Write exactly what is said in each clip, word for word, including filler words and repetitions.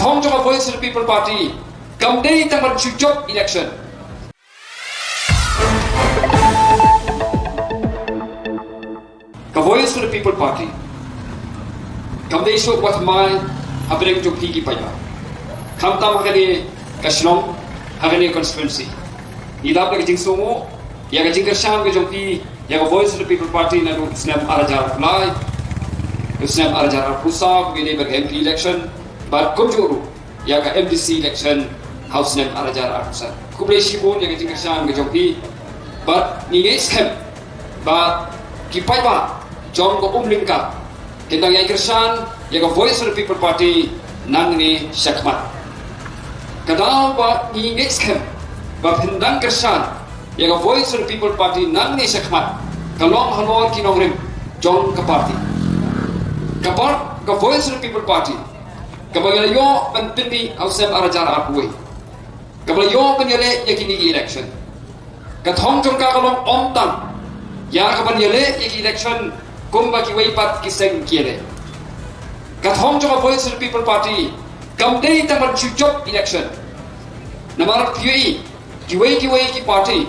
Thong jong ka Voice of the People Party kam dei tang ban shu jop election. Ka Voice of the People Party kam dei shuh wat mai ha bneng jong phi ki paidbah. Khamtam ha kane ka shnong, ha kane ka constituency. Ngi dap da ka jingsngew ïa ka jingkyrshan ka jong phi ïa ka Voice of the People Party naduh u snem ar hajar arphew lai, u snem ar hajar arphew saw, kumne ba ka M P election, bad kumjuh ruh ïa ka M D C election ha u snem ar hajar arphew san. Khublei shibun ïa ka jingkyrshan ka jong phi. Bad ngi ngeit skhem ba ki paidbah jong ka Umlyngka kin dang ïai kyrshan ïa ka Voice of the People Party nangne shakhmat. Ka daw ba ngi ngeit skhem ba phin dang kyrshan ïa ka Voice of the People Party nangne shakhmat ka long halor ki nongrim jong ka party. Ka par-, ka Voice of the People Party kaba ngi la ïoh ban pynmih ha u snem ar hajar arphew wei, kaba la ïoh ban ïaleh ïa kine ki election. Ka thong jong ka ka long ym tang ïa ka ban ïaleh ïa ki election kumba kiwei pat ki seng ki ïaleh. Ka thong jong ka Voice of the People Party kam dei tang ban shu jop election. Namar phi ïohi, kiwei kiwei ki party,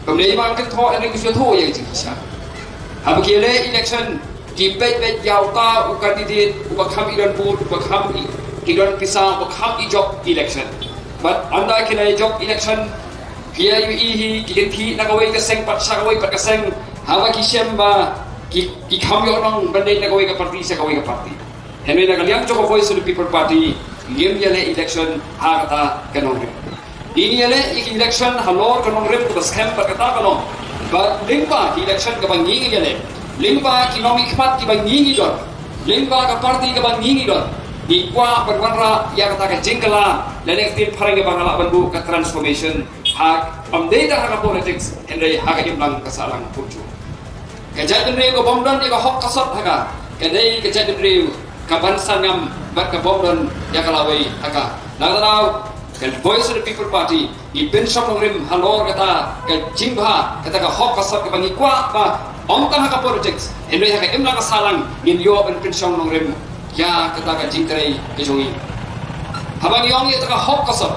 kam dei ba ki kynthoh, hynrei ki shu thoh ïa ka jingshisha. Haba ki ïaleh election, ki peit peit ïa uta u candidate uba kham i don vote, uba kham i, i don pisa, uba kham i jop election. Bad ynda ki la jop election, phi ïohi hi, ki kynthih na kawei ka seng pat sha kawei pat ka seng, haba ki shem ba ki, ki kham ïoh nong ban dei na kawei ka party sha kawei ka party. Hynrei na ka liang jong ka Voice of the People Party ngim ïaleh election ha kata ka nongrim. Ngi ïaleh ïa ka election halor ka nongrim kaba skhem bad kata ka long ba lyngba ka election kaba ngi ïaleh, lyngba ki nongmihkhmat kiba ngi ngi don, lyngba ka party kaba ngi ngi don, ngi kwah ban wanrah ïa kata ka jingkylla lane ka ktien phareng kaba nga lah ban buh ka transformation, ha, ym dei tang ha ka politics hynrei ha ka imlang ka sahlang kumjuh. Ka jaitbynriew ka bym don ïa ka hok ka sot ha ka, ka dei ka jaitbynriew ka ban sangam bad ka bym don ïa ka lawei ha ka. Na kata daw ka Voice of the People Party ngi pynshong nongrim halor kata ka jingbha, kata ka hok ka sot kaba ngi kwah ba ym tang ha ka politics hynrei ha ka imlang ka sahlang ngin ïoh ban pynshong nongrim ïa kata ka jingtrei ka jong ngi. Haba ngi ong ïa kata ka hok ka sot,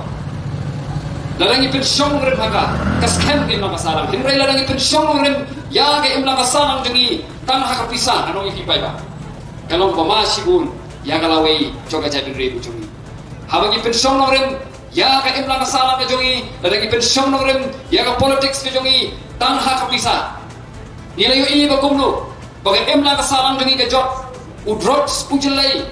lada ngi pynshong nongrim ha ka, ka skhem ka imlang ka sahlang. Hynrei lada ngi pynshong nongrim ïa ka imlang ka sahlang jong ngi tang ha ka pisa, ngan ong ïa phi paidbah, ka long ba ma shibun ïa ka lawei jong ka jaitbynriew jong ngi. Haba ngi pynshong nongrim ïa ka imlang ka sahlang ka jong ngi, lada ngi pynshong nongrim ïa ka politics ka jong ngi tang ha ka pisa, ngi la ïohi ba kumno ba ka imlang ka sahlang jong ngi ka jot, u drugs u jyllei.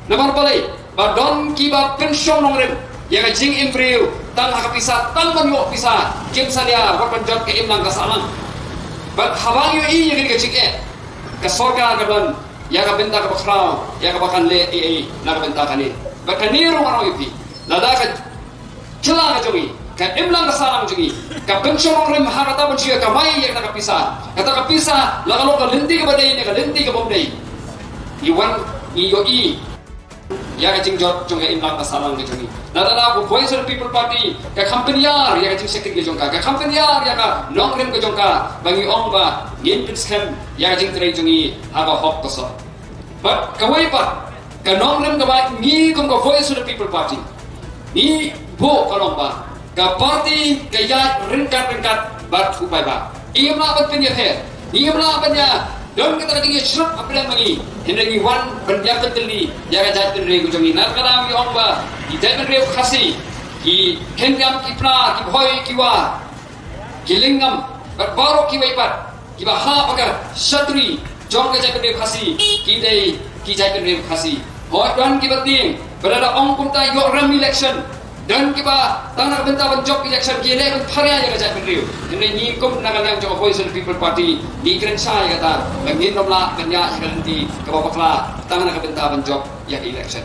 Namar balei? Ba don kiba pynshong nongrim ïa ka jingim briew tang ha ka pisa, tang ban ïoh pisa, kim salia wat ban jot ka imlang ka sahlang. Bad haba ngi ïohi ïa kane ka jingeh, ka sorkar ka don ïa ka bynta kaba khraw, ïa kaba kan leh ei ei na ka bynta kane. Bad kane ruh ngan ong ïa phi, lada ka jylla ka jong ngi, ka imlang ka sahlang jong ngi, ka pynshong nongrim ha kata ban shu ïa kamai ïa kata ka pisa, kata ka pisa la ka long ka lynti kaba dei ne ka lynti kaba ym dei, ngi wan ngi ïohi ïa ka jingjot jong ka imlang ka sahlang ka jong ngi. Na kata ka Voice of the People Party ka kham pynïar ïa ka jingshakri ka jong ka, ka kham pynïar ïa ka nongrim ka jong ka, ba ngi ong ba ngin pynskhem ïa ka jingtrei jong ngi ha ka hok ka sot. Bad kawei pat ka nongrim kaba ngi kum ka Voice of the People Party ngi buh ka long ba ka party ka ïaid ryngkat ryngkat bad u paidbah. Ngim lah ban pynïapher, ngim lah ban ïa don kata ka jingïasyrap hapdeng ma ngi. Hynrei ngi wan ban ïa pyntylli ïa ka jaitbynriew ka jong ngi. Na kata ngi ong ba ki jaitbynriew Khasi, ki khyndam, ki pra, ki bhoi, ki wa, ki lyngngam bad baroh kiwei pat kiba hap ha ka shatri jong ka jaitbynriew Khasi ki dei ki jaitbynriew Khasi. Hooid, don kiba tieng ba lada ong kumta ïoh rem election, don kiba tang na ka bynta ban jop election ki leh ban pharia ïa ka jaitbynriew. Hynrei ngi kum na ka liang jong ka Voice of the People Party ngi kren shai ïa kata ba ngin ym lah ban ïaid ha ka lynti kaba bakla tang na ka bynta ban jop ïa ka election.